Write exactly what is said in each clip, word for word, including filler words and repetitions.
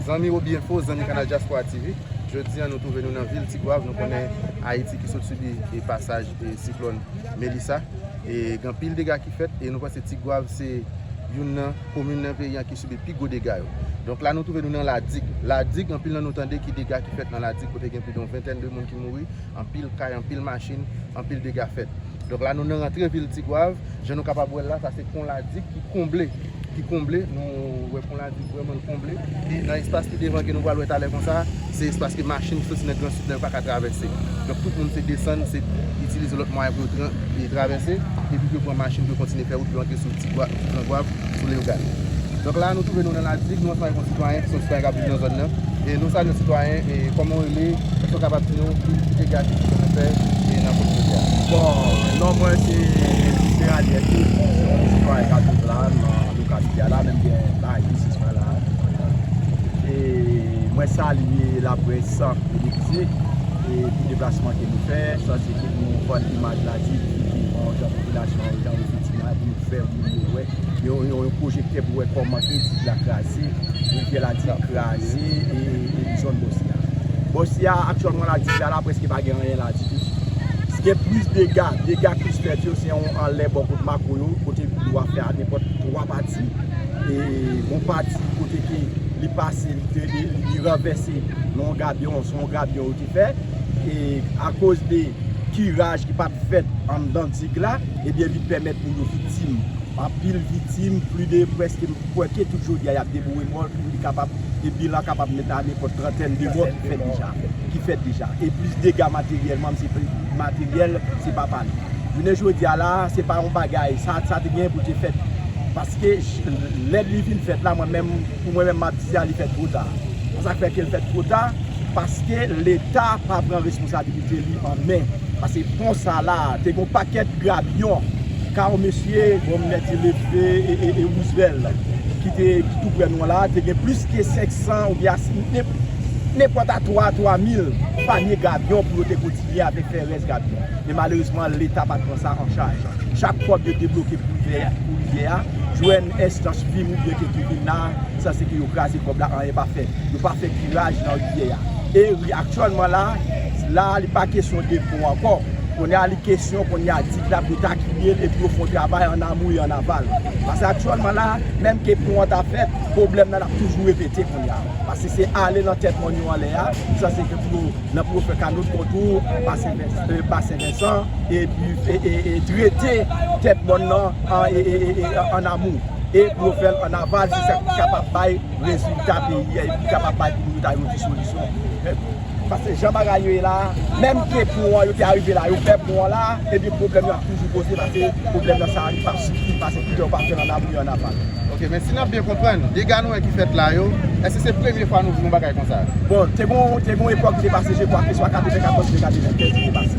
Zanmi Roby Info, zanmi Kanal Diaspora T V, jodi a nou twouve nou nan vil Tigwav. Nou konnen Ayiti ki sot sibi e pasaj e siklòn Melissa. E gen anpil dega ki fèt e nou panse Tigwav se youn nan komin nan peyi a ki sibi pi gwo dega yo. Donk la nou twouve nou nan Ladig. Ladig, anpil nan nou tande ki dega ki fèt nan Ladig kote gen plis de yon ventèn de moun ki mouri, anpil kay, anpil machin, anpil dega fèt. Donk la nou nan rantre vil Tigwav, jan nou kapab wè l la, sa se pon Ladig ki konble, ki konble, nou wè pon Ladig vrèman l konble. E nan espas ki devan ke nou pral wè talè konsa, se espas ke machin ki soti nan Gran Sid la yo pa ka travèse. Donk tout moun se desann, se itilize lòt mwayen pou yo tra- e travèse, epi pou yo pran machin pou yo kontinye fè wout pou yo antre sou Tigwav, sou Gran Gwav, sou Leyogàn. Donk la nou twouve nou nan Ladig, nou ansanm avèk yon sitwayen ki se yon sitwayen k ap viv nan zòn nan. E nou salye sitwayen, e kòman w rele, èske w kapab di nou ki dega ki siklòn nan fè e nan kominote a? Bon, non mwen se Misyè Alièt, se yon sitwayen k ap viv la nan lokalite a la, menm gen bagay isit mwen la. E mwen salye laprès elektrik e pou deplasman ke nou fè, sa se ke nou vann imaj Ladig ki, ki pran jan popilasyon an, jan yo viktim la, pou nou fè moun yo wè, yon, yon, yon pwojektè pou wè kòman ke Ladig la kraze, rivyè Ladig kraze e, e zòn Bòsya. Bòsya, aktyèlman Ladig la, la prèske pa gen anyen la ditou. Gen plis dega, dega k plis fèt yo, se yon anlè bò kot Mako yo, kote dlo a fè a nenpòt twa pati. E yon pati kote ke li pase, li, li, li ranvèse nan yon gabyon, se yon gabyon yo te fè. E akoz de kiraj ki pa t fèt anndan dig la, ebyen li pèmèt moun yo viktim. Anpil viktim, plis de prèske, m kwè ke tout jodi a y ap deboure mò, pou li kapab, e bilan kapab mete a nenpòt trantèn de mò ki fèt deja, ki fèt deja. E plis dega materyèlman, se materyèl, se pa pale. Jounen jodi a la, se pa yon bagay, sa, sa te gen pou te fèt. Paske j- lè li vin fèt la, mwen menm, pou mwen menm, m ap di sa, li fèt twò ta. Sa k fè ke l fèt twò ta, paske Leta pa pran responsabilite li an men. Paske pon sa la, te gen yon pakèt grabyon, ka yon mesye, bon, m mèt di Leve e, e, e Roosevelt, ki te ki tou prè nou an la, te gen plis ke senk san oubyen a, nenpòt a twa, twa mil panye grabyon pou yo te kontinye avèk fè rès grabyon. Men malerezman, Leta pa t pran sa an chaj. Chak kòb yo debloke pou rivyè, pou rivyè a, jwenn enstans vim oubyen ke tribinal, sa se ke yo kraze kòb la, anyen pa fèt. Yo pa fè kiraj nan rivyè a. E ri- aktyèlman la, la, li pa kesyon de pon ankò. Kounye a, li kesyon, kounye a, dig la pou yo ta kiye l epi yo fè yon travay an amou e an aval. Paske aktyèlman la, menm ke pon an ta fèt, pwoblèm nan ap toujou repete kounye a. Paske se ale nan tèt mòn yo anlè a, sa se ke pou yo, nan pou yo fè kanot kontou, Basen Vens- e, Basen Vensan, epi e, e, e, drete tèt mòn nan an, e, e, e, e, an amou. E pou yo fè l an aval, se sa ki kapab bay rezilta peyi a, epi ki kapab bay pou nou ta jwenn yon ti solisyon. Paske jan bagay yo ye la, menm ke pon an yo te arive la, yo fè pon an la, ebyen pwoblèm yo ap toujou poze, paske pwoblèm nan sa li p ap swiv, li pase pito, yo pa fè l an amou e an aval. Ok, men si n ap byen konprann, dega nou wè ki fèt la yo, èske se premye fwa nou vin yon bagay konsa? Bon, te gon, te gon epòk ki te pase, je kwa ke swa katrevenkatòz oubyen katrevenkèz ki te pase.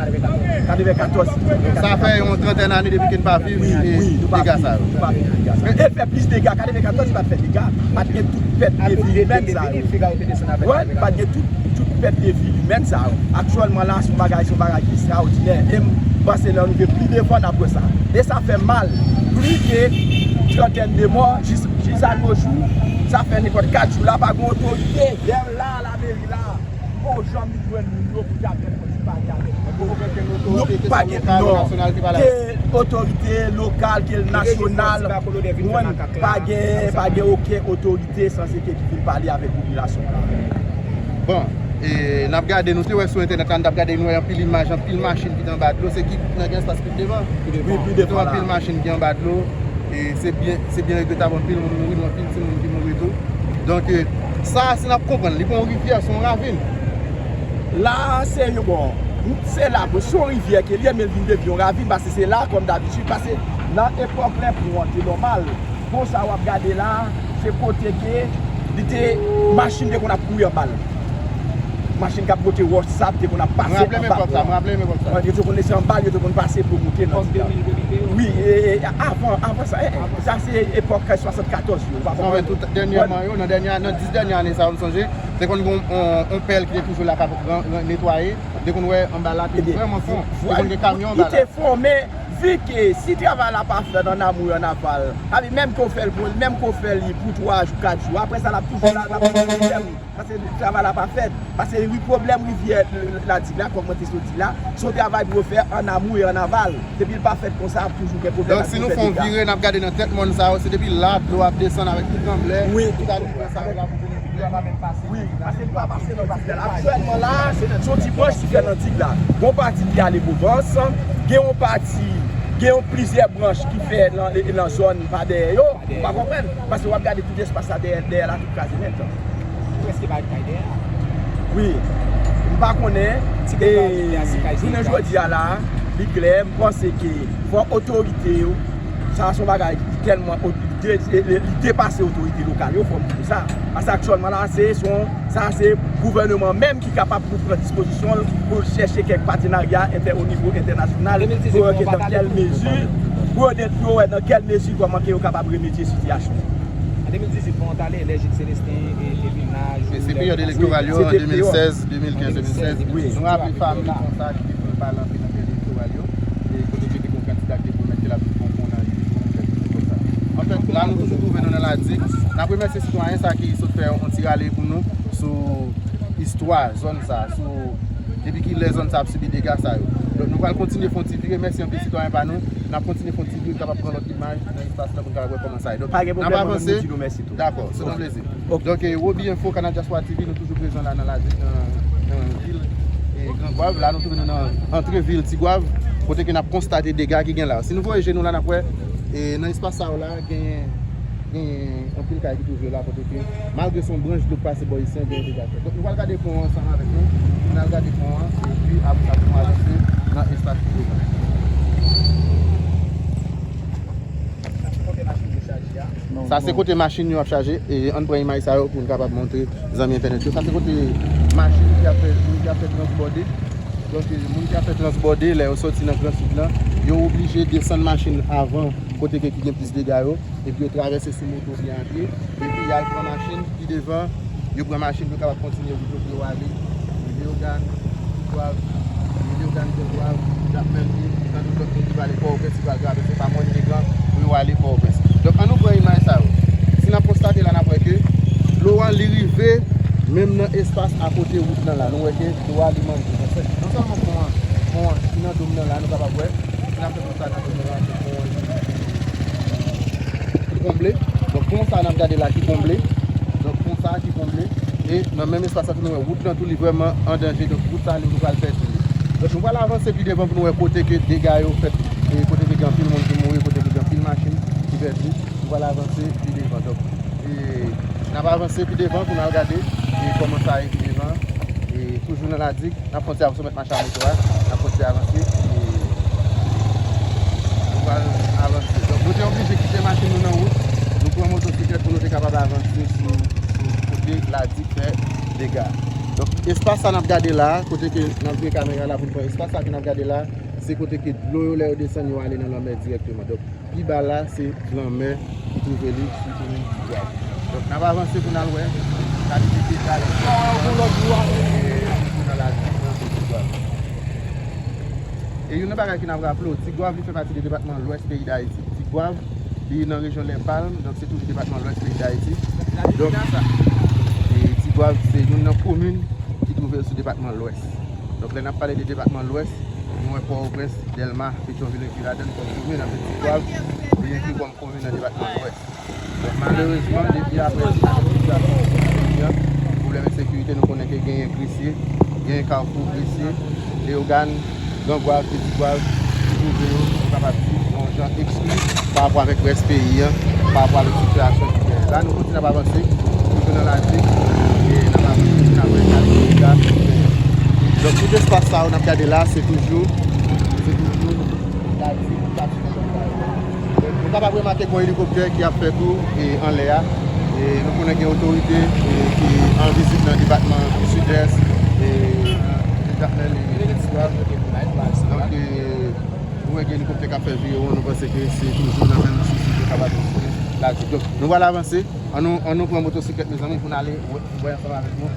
Katrevenkatòz. Sa fè yon trantèn ane depi ke n pa viv, wi, e, wi, nou pa dega viv, sa yo. Nou pa viv dega sa. E fè plis dega, katrevenkatòz pa t fè dega, pa t gen tout pèt de vi imèn sa yo. Wè, pa t gen tout, tout pèt de vi imèn sa yo. Aktyèlman la, se yon bagay, se yon bagay ki ekstraòdinè. E m panse lè nou gen pli devan, n ap wè sa. E sa fè mal. Plis ke trantèn de mò, jis, jis a no jou, sa fè nenpòt kat jou la, pa gen otorite. Lè la, lameri la, pa janm jwenn moun yo pou ta fè pale avèk yo. Nou pa gen, non, ke otorite lokal, ke nasyonal, pa gen, pa gen okenn otorite sanse ke ki vin pale avèk popilasyon an. Bon, e, n ap gade, nou te wè sou entènèt la, n t ap gade, nou wè anpil imaj, anpil machin ki te anba dlo, se ki nan gen espas ki devan. Wi, pi devan la. Anpil machin ki anba dlo, e se byen, se byen regretab, anpil moun mouri, nou anpil timoun ki mouri tou. Donk, e, sa, si n ap konprann, li pa yon rivyè, se yon ravin. La, se yon, bon, se la, bon, se yon rivyè ke li ye, men li vin devyen yon ravin, paske se la, kòm dabitid, paske nan epòk lè pon an te nòmal, pon sa w ap gade la, se kote ke li te, machin te konn ap kouri anba l. Machin k ap pote wòch, sab te konn ap pase anba pon an. M raple m epòk sa, m raple m epòk sa. Yo te konn lese anba l, yo te konn pase pou yo monte nan. Wi, e, e, avan, avan sa, e, sa se epòk swasannkatorz yo, w pa konprann? Dènyèman yo, nan dènyè, nan dis dènyè ane sa yo, m sonje, te konn gen yon, yon pèl ki te toujou la k ap ran- ran- netwaye, te konn wè anba la te vrèman fon, te konn gen kamyon anba la. Li te fon, men Fi ke si travay la pa fèt an amou e an aval, sa vle menm ke w fè l pou, menm ke w fè li pou twa jou, kat jou, apre sa l ap toujou la, l ap toujou pwoblèm. Paske travay la pa fèt. Paske ri pwoblèm rivyè Ladig la, kòm mwen te sot di la, se yon travay pou yo fè an amou e an aval. Depi l pa fèt konsa, ap toujou gen pwoblèm. Donk, si nou fè yon vire, n ap gade nan tèt mòn sa yo, se depi la dlo ap desann avèk tout granblè, wi, tout sa nou fè sa yo la pou vini, dlo a pa menm pase. Wi, paske li pa pase nan Ladig la. Aktyèlman la, se yon ti branch ki fè nan Ladig la. Gon pati ki ale Pwovans, gen yon pati, gen yon plizyè branch ki fè nan, nan zòn pa dèyè yo. M pa konprann. Paske w ap gade tout espas la dèyè, dèyè la tout kraze nèt. Prèske pa gen kay dèyè la. Wi. M pa konnen. Ti kay pa gen dèyè, se kay jounen jodi a la, li klè, m panse ke fò otorite yo, sa se yon bagay ki tèlman o-, de-, de-, li depase otorite lokal yo, fò m di nou sa. Paske aktyèlman la, se, se yon, sa se gouvèneman menm ki kapab pou pran dispozisyon l, pou l chèche kèk patenarya entè-, o nivo entènasyonal, pou wè ke nan kèl mezi, pou yo de-, pou yo wè nan kèl mezi kòman ke yo kapab remedye sitiyasyon an. An de mil dizuit, bon, w t ale, lè Jude Célestin, e, te vin la, se peryòd elektoral yo, an de mil sèz, de mil kenz, de mil sèz, wi, nou raple fanmi konsa ki te pran pale anpil nan peryòd elektoral yo, e kote ke te gen yon kandida ki te pwomèt ke l ap vin pran pon nan vil, pou nou fè tout konsa. Anfèt, la nou toujou twouve nou nan Ladig. N ap remèsye sitwayen sa ki sot fè yon ti rale pou nou sou istwa zòn sa, sou depi kilè zòn sa ap sibi dega sa yo. Donk, nou pral kontinye fè yon ti vire. Mèsi anpil sitwayen pa nou. N ap kontinye fè yon ti vire, kapab pran lòt imaj nan espas la pou n kapab wè kòman sa ye. Donk, n ap avanse. Dakò, se yon plezi. Donk, eh, Roby Info, Canal Diaspora T V, nou toujou prezan la nan Ladig, nan, nan vil, eh, Gran Gwav. La, nou twouve nou nan antre vil Ti Gwav, kote ke n ap konstate dega ki gen la. Si nou voye je nou la, n ap wè, eh, nan espas sa yo la, genyen, genyen anpil kay ki twouve yo la, kote ke, malgre se yon branch dlo k pase bò isi a, genyen dega fèt. Donk, nou pral gade pon an ansanm avèk nou. Nou al gade pon an, epi apre sa, pou nou avanse nan espas ki devan. Sa se kote machin yo ap chaje. E ann pran imaj sa yo pou n kapab montre zanmi entènèt yo. Sa se kote machin ki ap fè, moun ki ap fè transbòde. Donk, moun ki ap fè transbòde, lè yo soti nan Gran Sid lan, yo oblije desann machin avan kote ke ki gen plis dega yo. Epi yo travèse sou moto oubyen a pye. Epi y al pran machin pi devan. Yo pran machin pou yo kapab kontinye wout yo pou yo ale Leyogàn, Ti Gwav, Leyogàn, Ti Gwav, Jakmèl, tankou lòt moun ki va ale Pòtoprens, ki pral travèse pa Mòn Negran pou yo ale Pòtoprens. Donk, ann nou pran imaj sa yo. Si n ap konstate la, n ap wè ke dlo a, li rive menm nan espas akote wout lan la. Nou wè ke dlo a, li manje. Non sèlman pon an, pon an ki nan do m nan la, nou kapab wè, si n ap fè konsa nan do m nan la, se pon an ki konble. Donk, pon sa n ap gade la ki konble. Donk, pon sa ki konble. E nan menm espas sa tou, nou wè wout lan tou, li vrèman an danje. Donk, wout sa, li, nou pral pèdi li. Donk, nou pral avanse pi devan pou nou wè kote ke dega yo fèt. E kote ke gen anpil moun ki mouri, kote ke gen anpil machin ki pèdi. Nou pral avanse pi devan. Donk, e, n ap avanse pi devan pou n al gade, e, kòman sa ye pi devan. E, toujou nan Ladig. N ap kontinye avè sou mèt mache a moto a, n ap kontinye avanse. E nou pral avanse. Donk, nou te oblije kite machin nou nan wout. Nou pran motosiklèt pou nou te kapab avanse sou, sou kote Ladig fè dega. Donk, espas sa n ap gade la, kote ke n ap vire kamera la pou n pran espas sa ke n ap gade la, se kote ke dlo yo, lè yo desann, yo ale nan lanmè dirèkteman. Donk, pi ba la, se lanmè ki twouve li sou komin Ti Gwav. Donk, n ap avanse pou n al wè kalite dega yo fè nan Ladig, nan vil Ti Gwav. E youn nan bagay ke n ap raple w, Ti Gwav, li fè pati de depatman Lwès peyi Dayiti. Ti Gwav, li nan rejyon Lèpalm, donk se toujou depatman Lwès peyi Dayiti. Donk, e Ti Gwav se youn nan komin ki twouve l sou depatman Lwès. Donk, lè n ap pale de depatman Lwès, nou wè Pòtoprens, Dèlma, Petyonvil enkli ladan l kòm komin, anpi Ti Gwav, li enkli kòm komin nan depatman Lwès. Donk, malerezman, depi apre sitiyasyon peyi a, pwoblèm ensekirite, nou konnen ke genyen Gresye, genyen Kafou Gresye, Leyogàn, Gran Gwav, Ti Gwav, ki twouve yo, nou kapab di, yon jan ekskli pa rapò avèk rès peyi a, pa rapò avèk sitiyasyon ki genyen. La, nou kontinye ap avanse, toujou nan Ladig, e n ap avanse, n ap gade dega ki genyen. Donk, tout espas sa yo n ap gade la, se toujou, se toujou Ladig, pati nan zòn sa yo. Nou kapab remake gen yon elikoptè ki ap fè tou, e, anlè a. E nou konnen gen otorite, e, ki an vizit nan depatman Sidès, e, nan Jakmèl, e, Ti Gwav. Donk, e, nou wè gen elikoptè k ap fè vire won, nou panse ke se toujou nan menm sousi pou kapab retire Ladig. Donk, nou pral avanse. Ann nou, ann nou pran motosiklèt, mezanmi, pou n ale wè, wè ansanm avèk nou.